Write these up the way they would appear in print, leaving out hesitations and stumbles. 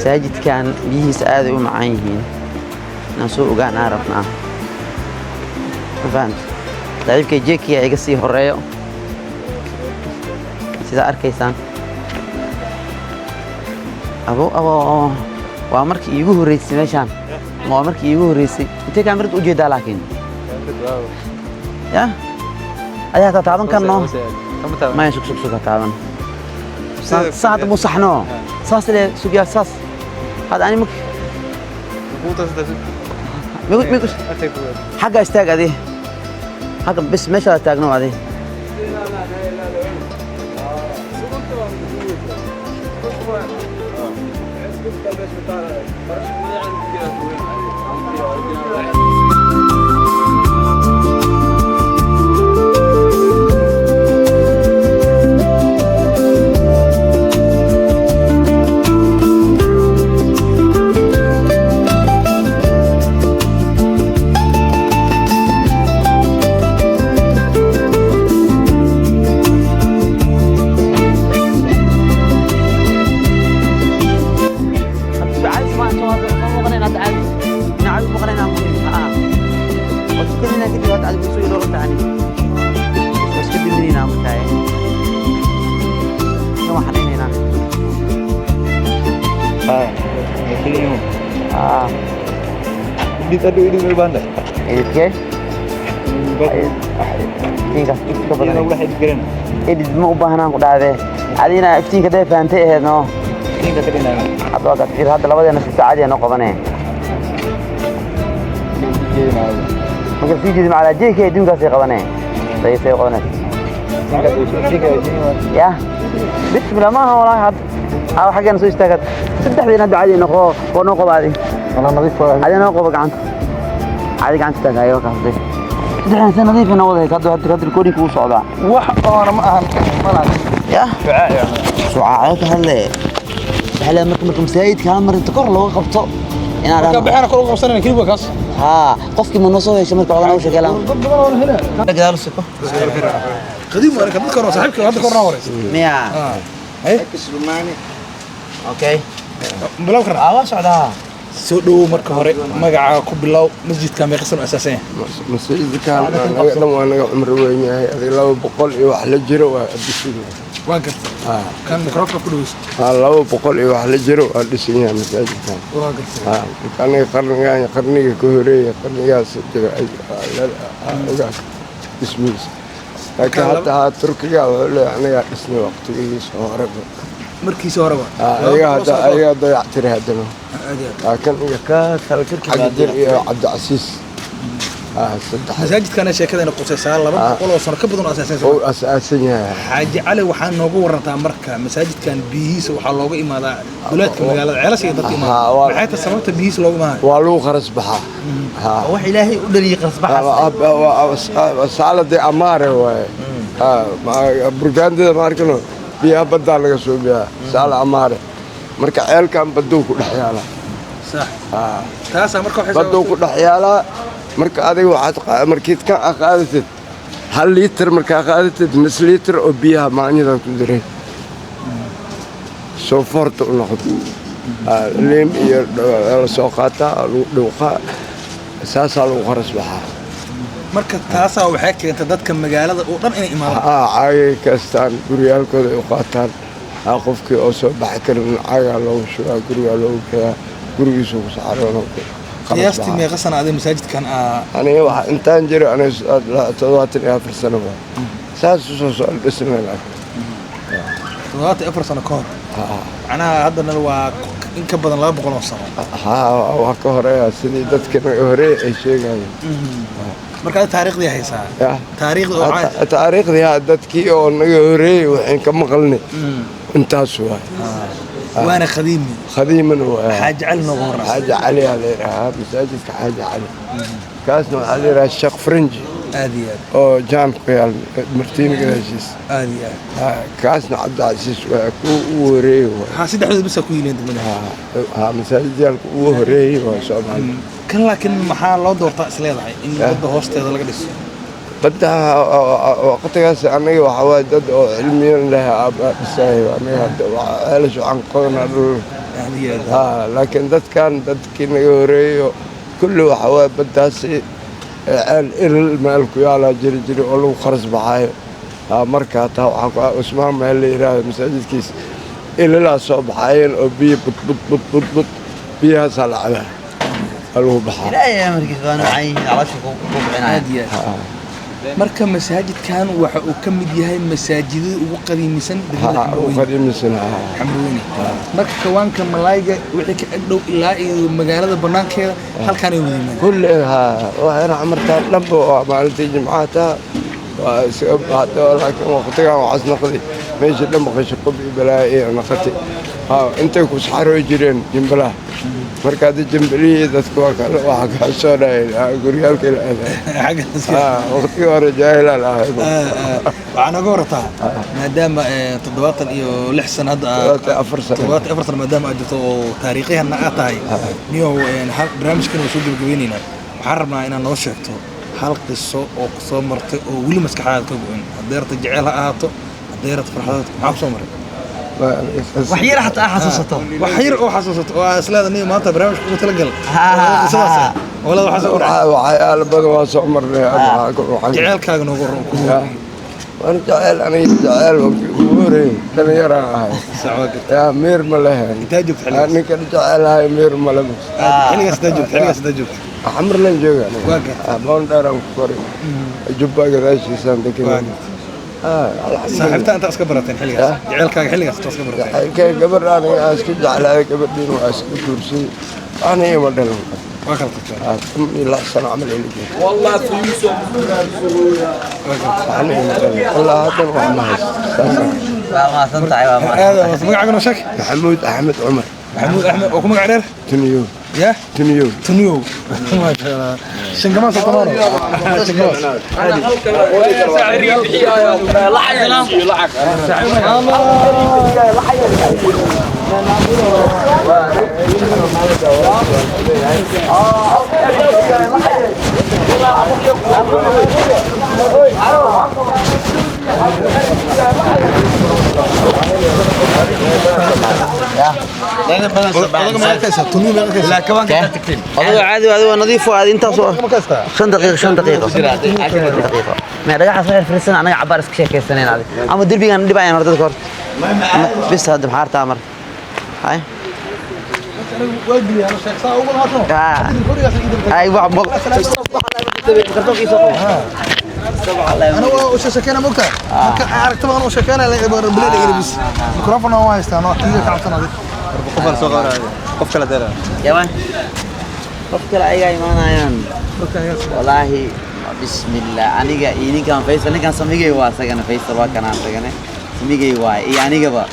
Masaajidkan biyihiisa aaday u macaan yihiin, inaan soo ogaanaa rabnaa. Ma fahanta? Saaxiibkay Jekiya iga sii horeeyo, sidaa arkaysaan. Abo abo, waa markii iigu horreysay meeshaan, waa markii iigu horreysay. Intee kaamirada ujeedaa? Laakiin ya ayaa hataa taaban karno. Maya, sug, sug, sug, ha taaban. Saa hadda muu saxno, saas le. Sugyaa, saas hadda ani migu xagga istaag adi, xagga bis meeshaada taagno adi. Hadda caadi ma soo muuqanayna, hadda caadi ina caadi muuqanayna. Muhiim waa tukanayna kadib. Hadda caadi soo yaro tacani, waa iska diminaynaa markaa, kan waa xanaynaynaa. Ah. Edit, aduh, ini banda. Editkee? Iftiinkaas ifti ka badan. Wax edit garan. Edit ma u baahnaan ku dhacdee. Adina iftiinka dee fahantay ahayd no. Iftiinka ka dhinaa. Hadda waa kaas. Hadda labadeena si saacadii noo qabanee. Marka sii jeedi macalaa JK adduunkaasay qabanee. Daysay qabanaysa. Ya bismillah, maaha walaahi. Hadda aa xaggeena soo istaagad saddexdiina. Hadda caadi noqo oo noo qoba adi. Wala nadiif waa. Adi noo qoba gacanta caadi, gacanta taagaayo kaas de. Saddexdan si nadiif noo wada hadda. Hadda recording kuu socdaa. Wax oona ma ahan malaha. Ya. Shucaac. Shucaacyo ka hadle. Waxaa leedahay marka masaajidka hal mar inta kor looga qabto inaan Marka dhahno. Bixina kor u qabsanayna keliya kaas. Haa, qofkii ma noo soo hesho marka ogan u sheekeelaan. Dad badan oo helaa. Gadaal u siko. Qadiim waa dadka hore, saaxiibka hadda korna horeys. Miya? Ah. Hey. Okay. Bilow karna. Aa, waa socdaa. Soo dhawow marka hore, magacaaga ku bilow, masjidka meeqa sano asaasan yahay? Masjidkan naga dhan waa naga cumri weyn yahay, adig 200 iyo wax la jiro waa dhisan yahay. Waa gartay. Kan microphone ku dhaweyso. Haa, 200 iyo wax la jiro waa dhisan yahay masaajidkan. Waa gartay. Haa, marka aniga qarnigan, qarniga ka horeeya qarnigaas jira ogaas dhismihiisa, laakiin hadda haa Turkiga wuxuu leeyahay anigaa dhisnay waqtigiisa horeba. Markiisa horeba. Haa, ayaga hadda ayagaa dayactiray haddana. Aad iyo aad. Haa, kan iyo Ka kala Cagdir iyo Cabdicasiis. Haa, saddex. Masaajidkana sheekadana qusaysaa 200 oo sano ka badan oo asaasan. Oo asaasan yahay. Xaaji Cali, waxaa noogu warantaa marka masaajidkan biyihiisa waxaa looga imaadaa duleedka magaalada, ceelasha iyo dadka imaada. Maxay tahay sababta biyihiisa loogu imaanayo? Waa lagu qaras baxaa. Haa. Wax Ilaahay u dhaliyay qasbaxaas. Saaladii amaare waaye. Burgaandida ma arkano, biyaha baddaa laga soo biyaa saala amaare. Marka ceelkan baduu ku dhex yaalaa. Sax. Taasaa marka waxay Baduu ku dhex yaalaa. Marka adiga waxaad markiid ka qaadatid 1 liitar, markaa qaadatid nus liitar oo biyaha maanyada ku diray soo foorta u noqdo. Liim iyo la soo qaataa, lagu dhuuqaa, saasaa lagu qaras baxaa. Marka taasaa waxay keentay dadka magaalada oo dhan inay imaadaan. Haa, caagay kastaan, guryaalkooda ay u qaataan. Haa, qofkii oo soo baxi karin caagaa loogu shubaa, gurigaa loogu geeyaa, gurigiisuu ku saxaroona ku qaras Qiyaastii baxaa. meeqa sana aday masaajidkan aa? Aniga waxa intaan jiro aniga 74 sano waa saas usoo socon dhismay laakiin. 74 sano ka hor, macnaha haddana waa in ka badan 200 oo sano. Haa, waa ka horeeya sidii dadka naga horeeya ay sheegayeen. Marka adi taariikhdii haysaa? Ya. Taariikhda oo Taariikhdii, haa, dadkii oo naga horeeyey waxaan ka maqalnay intaas waay. Waana qadiimi. Qadiiman waay. Xaaji Cali nooga horreysa. Xaaji Cali aa la yidhaahaa masaajidka, Xaaji Cali. Kaasna waxaa la yidhahaa Sheekh Frinji. Aad iyo aad. Oo jaam ku yaal Martiini gadaashiis. Aad iyo aad. Haa, kaasna Cabdicasiis waa kuwa ugu horeeyey waay. Haa, saddexdood bisa ku yihiin degmada. Haa, masaajidyaalka ugu horeeyey waa Soomaaliya. Kan laakiin maxaa loo doortaa is leedahay in badda hoosteeda laga dhiso? Badda waqtigaas anaga waxaa waaye dad oo cilmiyan leh aabaa dhisaayo. Anaga hadda ceelasha waxaan qodanaa dhul. Laakiin dadkan dadkii naga horeeyo kulli waxa waaye baddaasi ceel ilal meel ku yaalaa jiri jiri oo lagu kharas baxaayo. Marka hataa waxaa ku Cusmaan meel la yidhaahdo masaajidkiisa ilalaa soo baxaayeen oo biyo bud bud bud bud bud biyahaasaa la cabaa lagu baxaa. Ilaahay amarkiis waa noocan yihiin caloosha ku bixinaya. Aad iyo aad. Marka masaajidkan waxa uu ka mid yahay masaajidada ugu qadiimisan degmada ugu Xamroweyne. Qadiimisan. Xamroweyne. Marka kawaanka malaayga wixii ka ag dhow ilaa iyo magaalada banaankeeda halkaan ay wada yimaadeen. Kulli waxayna xamartaa dhanba waa maalintii jimcaha taa waa isaga baxda, laakiin waqtigan waxaas naqdi meesha dhanba qashin-qub iyo balaayo iyo naqati. Intay ku saxarooy jireen jimbalaha, marka hadda jimbalihii dadku waa kale waxa ka xishoonayeen guryaalkii la aaday. Waqtigii hore jaahilaan ahayd. Waxaa nooga warataa maadaama 76 sano hadda 74 sano. 74 sano maadaama aad jirto oo taariikhyahanna aad tahay, niyow barnaamijkan waa soo gabagabeyneynaa. Waxaan rabnaa inaad noo sheegto hal qiso oo ku soo martay oo weli maskaxdaada ka go'in, hadday rabto jecel ha ahaato, hadday rabto farxadaad, maxaa ku soo maray? Wax yar xataa xasuusato. Wax yar oo xasuusato oo aad isleedahay niyo maanta barnaamijka ugu talagal qisadaas walada waxaa soo dhacay. Waxyaalo badan waa soo marnay. Jaceylkaaga noogu warran kugu horreeyey. Waan jecel aniga, jecel waqti ugu horreeyey dhallinyaraan ahay. Yaa miir ma lehen. Intaa joogta xilligaas? Ninkan jecelahay miir ma le. Xilligaas intaa joogta, xilligaas intaa joogta? Xamarlan jooga. Waa gartay. Boondheeraan ku koray, Jubba gadaashiisaan deganay. Saaxiibta intaa iska barateen xilligaas, jaceylkaaga xilligaas intaa iska barateen? Jacaylkay gabadh aniga aan iska jeclaaday, gabadhiin waa iska guursaday, waxna ima dhalin. Waa kala tagteen? 16 sano camal ila joogta, waxna ima dhalin ilaa haddan, wax ma haysto. Waa mahadsan tahay, waa mahadsan. Aad magacaaga noo sheeg. Maxamuud Axmed Cumar. Maxamuud Axmed oo ku magac dheer? Tuniyow. Ya. Tuniyow. Tuniyow, maasha Allah. Shingamaas oo tamaano shingamaas. Adigo caadi, adigo nadiif oo aad intaas oo 5 daqiiqo, 5 daqiiqo, 5 daqiiqo ma dhagaxaas waxay fariisan anaga cabaar iska sheekaysaneen adi ama derbigan dhibayaan hor dadka hor bis hadda maxaa hartaa mar hay ay wax أنا وش شكينا مقطع عرفت أنا وشكينا بليل إيربس ميكروفون هو هيستان كيga ka cabsanaaday. Qof kale dara. Yawan qof kale ayagaa imaanayaan. Walaahi bismillah, aniga iyo ninkan Faysal, ninkan samigay waa isagana, Faysal waa kanaan isagana samigay waa iyo anigaba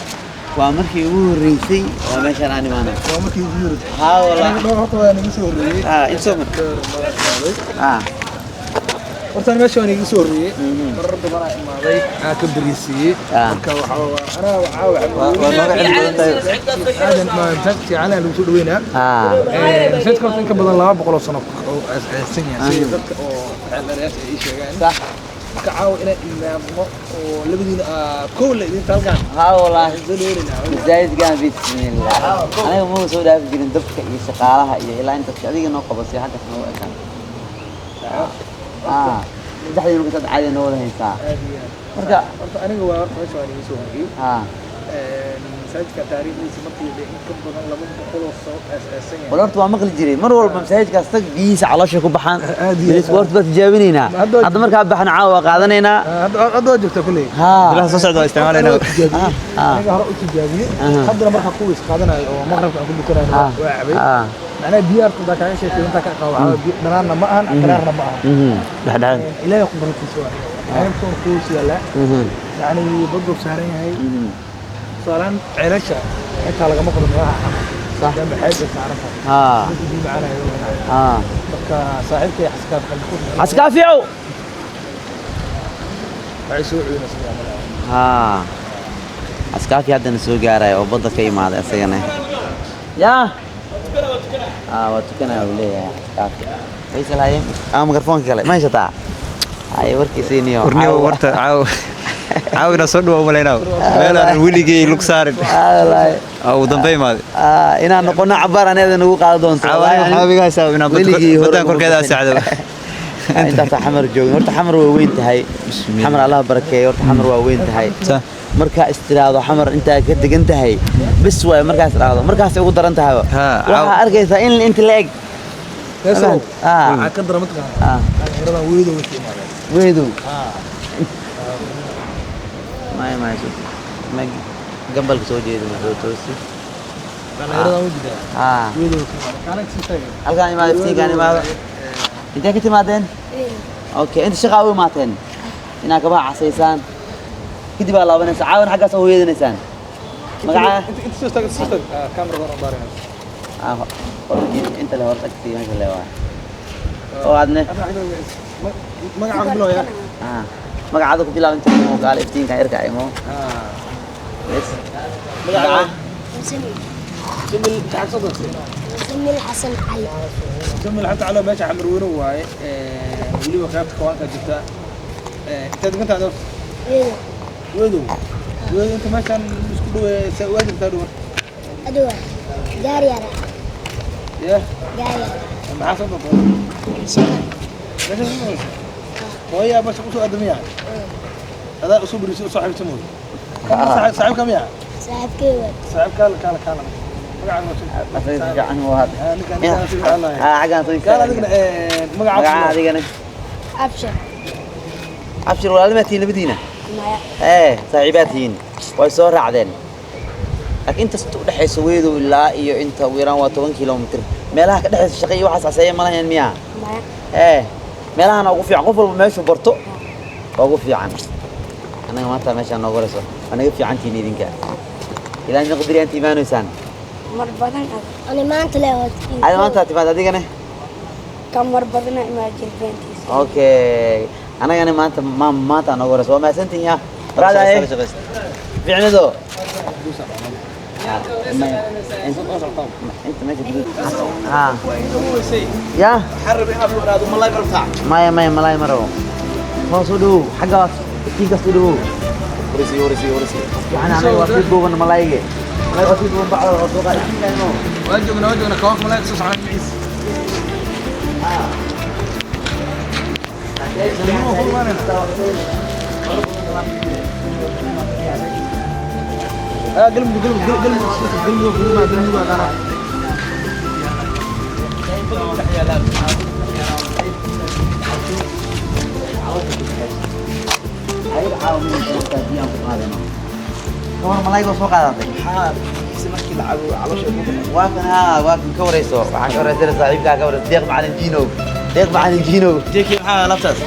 waa markii ugu horreysay oo meeshaan aan imaanay. Waa markii ugu horreysay. Haa walaa. Dhowr horta waa naga soo horreeyay. Ah, insoo mar ah. Horta meesha waan iga soo horreeyay, marar badan aa imaaday, aa ka beriisiiyey. Marka waxaa anaa waxaa Waa nooga cilmi badan tahay. Aadan ma masaajidka fiican lagu soo dhaweynaa. Masaajidka horta in ka badan 200 oo sano oo aasaasan yahay sida dadka oo xeeldheerayaasha ay ii sheegaan. Marka caawa inaan imaamno oo labadiina kow la idinta halkaan Haa walaahi. soo dhaweynayna. Masaajidkan bismillah, aniga ma soo dhaafi jirin dabka iyo shaqaalaha iyo ilaa inta adiga noo qabasay xaggaas noogu ekaan. Saddexdii marka sad caadi noo wada haysaa. Aad iyo aad. Marka horta aniga waa horta meesha waan iga soo horreeyey. Masaajidka taariikhdiisa markii la in ka badan 200 oo sano aasaasan yahay. Wal horta waa maqli jiray mar walba masaajidkaas tag, biyihiisa caloosha ku baxaan. Aad iyo bilis horta baa tijaabinaynaa. Hadda- Hadda markaa baxna caawa waa qaadanaynaa. Hadda waa joogtaa kulley. Haa. Bilaha soo socda waa isticmaalaynaa. Aniga hore u tijaabiyey, haddana marka kuwiis qaadanayo oo maqribka aan ku dukanayo waa cabay. Macnaha biyo horta hadaa kaaga sheekay intaa ka qabo waxaa biyo dhanaanna ma ahan, qaraarna ma ahan. Dhexdhexaad. Ilaahay qudratiisa waa ceebtoon kuus yaallaa, yacni baduu saaran yahay. Tusaalaan ceelasha xitaa lagama qodo meelaha xama maadaama xeeb ay saaran tahay. Dadka biyo macaanayo. Marka saaxiibkay Xaskaaf qalbi ku Xaskaafiyow. Waxay soo cuyinaysaa malaha. Haa, Xaskaafi haddana soo gaaraya oo badda ka imaaday asagana yaa waa tukanaya uu leeyahay Xaskaafi. Faysal, haye, mikrafoonka kale ma haysataa? Haye, warkiisiiniyo. Warniyo horta caawa. Caawina soo dhawow malaynaa. Meel aan weligay lug saarin. Wallaahi. Ugu dambeyn imaaday. Inaan noqono cabaar aniga nagu qaadan doonto. Caawa waxaa iga haysaa inaan Weligii hore badan ugu korkeeda bixin. saacdo. Intaasaa Xamar joogin. Horta Xamar waa weyn tahay. Xamar Allah barakeeyo. Horta Xamar waa weyn tahay. Markaa istiraado Xamar intaa ka degan tahay bis waay, markaas dhacdo markaasay ugu daran tahay. Waxaa arkaysaa in inta la eg. Faysal, Ah. waxaa ka dara mataqaanaa dhalinyaradan weedow way ka imaadeen. Weedow maya maya ma gambalka soo jeedi ma soo toosi. Dhalinyaradan way jidaa. Weedow ka imaadeen kaana sii taagan. Halkaan imaado, iftiinkaan imaado. Intee ka timaadeen? Okay, inta shaqaa u imaateen inaa kabaha casaysaan kadib aa laabanaysa caawan xaggaas oo hooyadanaysaan magacaa. Inta soo istaag, soo istaag. Kaameradan oo daarayna. Inta le hor tagti meesha le waa oo aadne. Magacaaga bilowaya. Magacaada ku bilaab inta imo gaala iftiinkan irka imo. Yes. Magacaaga. مسمي. Jamil taxag soo doortay. مسمي الحسن علي. Jamil xata calo meesha Xamar Weyne waaye. Weliba qaybta kawaanka jirta. Intaad degan tahay horta? وين؟ Weedow. Weedow inta meeshaan isku dhow waa jirtaa dhow. أدوى جاري أنا. Yee. جاري أنا. Maxaa soo doortay? شكرا. Meesha soo doortay. Hooyo aabba shaqo usoo aadamiya. Adaa usoo beriso usoo xabiibta mooy. Saaxiibka miya? صاحب كيوت. Saaxiib kaala kaala kaala. Magacaaga waa sheeg. Asaga si fiican u had. Ninkaan si fiican lahayn. Xaggaan soo Kaala istaag. adigna magacaaga. Magaca adigana? أبشر. Cabshir, walaalima tihiin labadiina? معايا. Ee saaxiibaad tihiin, way soo raacdeen, laakiin intaas inta udhexaysa Weedow ilaa iyo inta ugu yaraan waa 10 kilomitir. Meelaha ka dhexaysa shaqa iyo waxaas caseeya ma lahayn miyaa? معايا. Ee meelahana ugu fiican qof walba meeshuu barto waa ugu fiican. Annaga maanta meeshaan noogu horeyso waa naga fiican tihiin idinka. Ilaa inta qadari inta imaanaysaan. Mar badan. أنا ما أنت لا. Ada maanta timaad adigana? Kan mar badana imaa jilbeentiisa. Okay, anagana maanta ma maanta noogu horeyso. Waa mahadsantihiin ya raadaye ficnido inta meesha guduud ha ya. Maya maya, malay ma rabo. Hoos u dhowow, xaggaas iftiinkaas u dhowow. Yani anaga waa sii duuban malayge, malay waa sii duuban bacda waa soo qaad iftiinka imo. Waa joognaa, waa joognaa kawaanka malaayga soo socda magaciisa. Galmudug, Galmudug, Galmudug, Galmudug, Galmudug, Galmudug. Ayaga caawa min biyaan ku qaadano kawar malayga soo qaadatay. Waa kan haa, waa kan ka wareyso. Waxaa ka wareysana saaxiibkaa ka wareyso, Deeq Macalin Jiinow, Deeq Macalin Jiinow. Jeeki maxaa laftaas?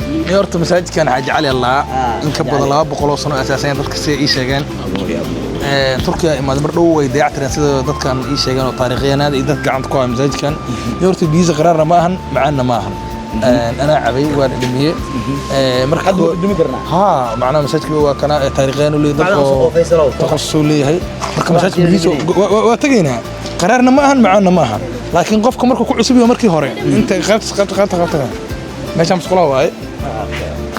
Ni horta masaajidkan Xaaji Cali Allah in ka badan 200 oo sano aasaasan dadka si ii sheegeen. Turkiya imaad mar dhow way dayactireen sida dadkan ii sheegeen oo taariikhiyanaada iyo dad gacanta ku haya masaajidkan. Ni horta biyihiisa qaraarna ma ahan, macaanna ma ahan. Anaa cabay, waan dhadhamiyey. Marka Hadda waa dhadhami karnaa? Haa, macnaha masaajidka waa kana taariikhiyaan u leeyahay dad Macnaha oo soo Faysalow. takhasus uu leeyahay. Marka masaajidka Waa biyihiisa waa tegaynaa. Qaraarna ma ahan, macaanna ma ahan. Laakiin qofka markuu ku cusub yahay markii hore inta qaybta qaybta qaybta qaybta meesha musqulaha waaye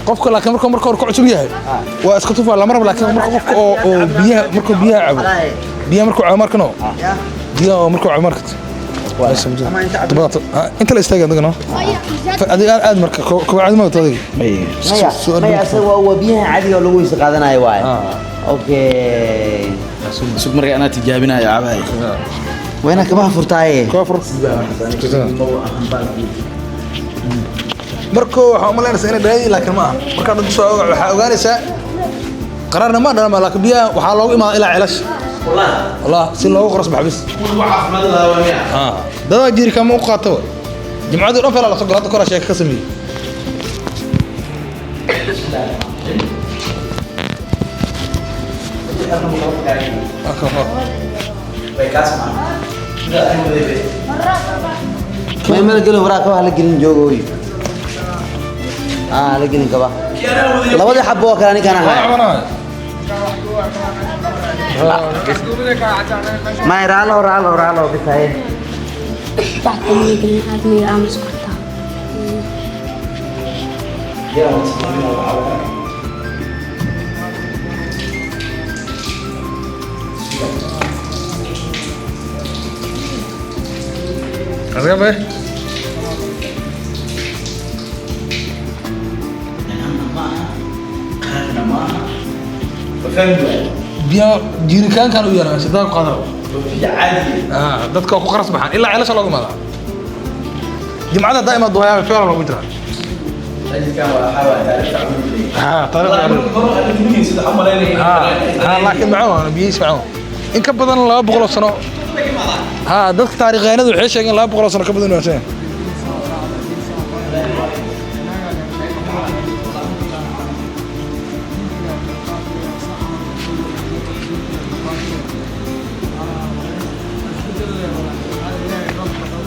qofka, laakiin markuu marka hore ku cusub yahay waa iska tufaa, lama rabo. Laakiin marka qofka oo biyaha markuu biyaha cabo, biyaha markuu cabo markano biyaha oo markuu cabo markat inta la istaaga adigana adiga aad marka kobacadi ma wato adiga. Maya maya, asaga waa biyaha caadiga oo lagu weyse qaadanayo waaye. Okay. Sug marka anaa tijaabinayo cabaay. Waa inaad kabaha furtaaye. Kofur markuu waxaa umalaynaysaa inay dhalayi, laakiin ma aha. Markaa dad soo waxaa ogaanaysaa qaraarna ma dhalama, laakiin biyaha waxaa loogu imaada ilaa celasha wallah si loogu qoras bax bis. Dadaa jiirka ma u qaato jimcadii dhan felaa lasoo galo. Hadda koraa sheeka ka sameeyey. May mala gelin waraa kabaha la gelin joogooy. La gelin kaba labadii xabo oo kale ninkan ahaa. May raalo raalo raalo bisaye. Bacda miyiga aad miyiga aamus kartaa. Asgabe. Biyo jiiritaankan u yaraa sidaan ku qadar. Ah, dadka ku qaras baxaan ilaa ceelasha looga madaa. Jimcada daa'ima duhaya ficlan loogu jiraa. Ah, taariikhda ah, laakiin macaan biyihiis macaan. In ka badan 200 sano. Ha, dadka taariikhayanadu waxay sheegeen 200 sano ka badan waa seen.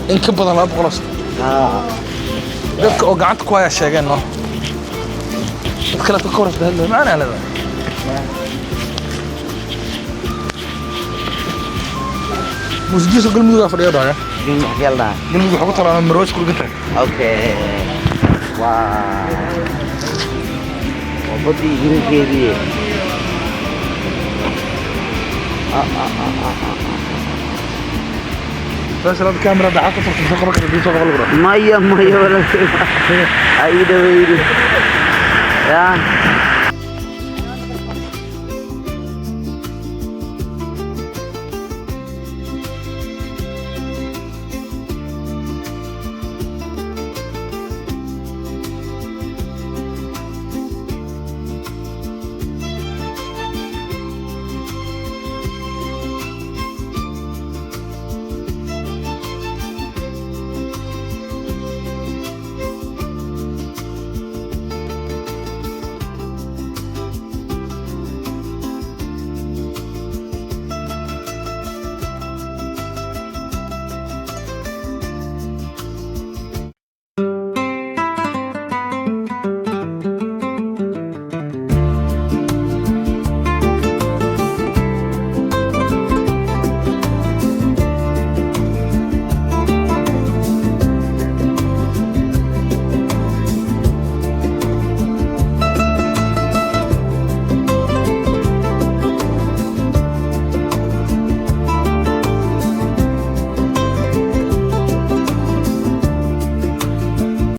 In ka badan 200 sano. Dadka oo gacanta ku haya sheegeen no. Dad kale ka koras bahadlo macana leedahay. Muusjiisa Galmudug aa fadhiya dhaya. Yalla. Galmudug waxaa ku talaalaa marwaas ku dhigan tahay. Okay. Waa badii hirinkeedii. Faisal hada kaamira dhaxal ka furtay soo qaban karta soo qaban lagu Maya, maya, wala. Ay dhaweydi. Ya.